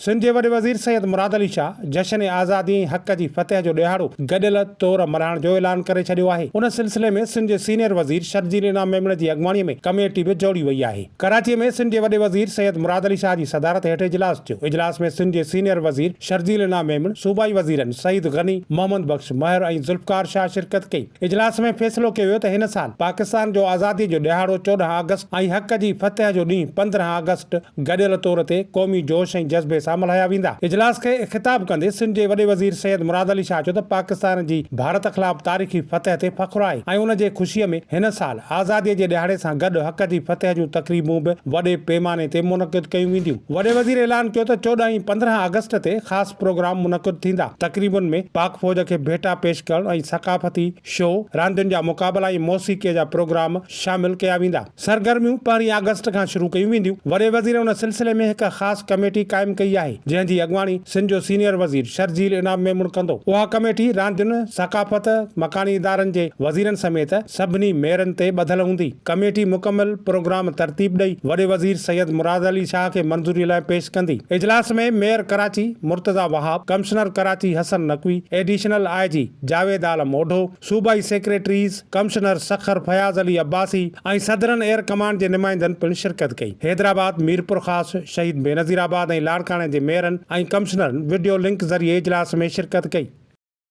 سنڌ جي وڏي وزير سيد مراد علي شاهه جشن آزادي ۽ حق جي فتح جو ڏهاڙو گڏيل طور ملهائڻ جو اعلان ڪري ڇڏيو آهي. ان سلسلي ۾ سنڌ جي سينيئر وزير شرجيل انعام ميمڻ جي اڳواڻي ۾ ڪميٽي به جوڙي وئي آهي. ڪراچي ۾ سنڌ جي وڏي وزير سيد مراد علي شاهه جي صدارت هيٺ اجلاس ٿيو. اجلاس ۾ سنڌ جي سينيئر وزير شرجيل انعام ميمڻ، صوبائي وزيرن سعيد غني، محمد بخش مهر ۽ ذوالفقار شاهه شرڪت ڪئي. اجلاس ۾ فيصلو ڪيو ويو ته هن سال پاڪستان جو آزادي جو ڏهاڙو 14 آگسٽ ۽ حق جي فتح جو ڏينهن 15 آگسٽ گڏيل طور تي قومي جوش ۽ جذبي سان ملهايا ويندا. اجلاس کي خطاب ڪندي سنڌ جي وڏي وزير سيد مراد علي شاهه چيو ته پاڪستان جي ڀارت خلاف تاريخي فتح تي فخر آهي ۽ ان جي خوشي ۾ هن سال آزادي جي ڏهاڙي سان گڏ حق جي فتح جون تقريبون به وڏي پيماني تي منعقد ڪيون وينديون. وڏي وزير اعلان ڪيو ته 14 ۽ 15 آگسٽ تي خاص پروگرام منعقد ٿيندا، تقريبن ۾ پاڪ فوج کي ڀيٽا پيش ڪرڻ ۽ ثقافتي شو، راندين جا مقابلا ۽ موسيقي جا پروگرام شامل ڪيا ويندا. سرگرميون پهرين آگسٽ کان شروع ڪيون وينديون. وڏي وزير ان سلسلي ۾ هڪ خاص ڪميٽي قائم ڪئي آهي، جنهن جي اڳواڻي سنڌ جو سينيئر وزير شرجيل انعام ميمڻ ڪندو. اها ڪميٽي راندين، ثقافت، مڪاني ادارن جي وزيرن سميت سڀني ميئرن تي ٻڌل هوندي. ڪميٽي مڪمل پروگرام ترتيب ڏئي وڏي وزير سيد مراد علي شاهه کي منظوري لاء پيش ڪندي. اجلاس ۾ mayor Karachi Murtaza Wahab, commissioner Karachi Hassan Naqvi, additional I G Javed Alam Odho, صوبائي secretaries, commissioner Sukkur Fayaz Ali Abbasi ۽ southern air command جي نمائندن پڻ شرڪت ڪئي. حيدرآباد، ميرپورخاص، شهيد بينظير آباد ۽ لاڙڪاڻي جي ميئرن ۽ ڪمشنرن وڊيو لنڪ ذريعي اجلاس ۾ شرڪت ڪئي.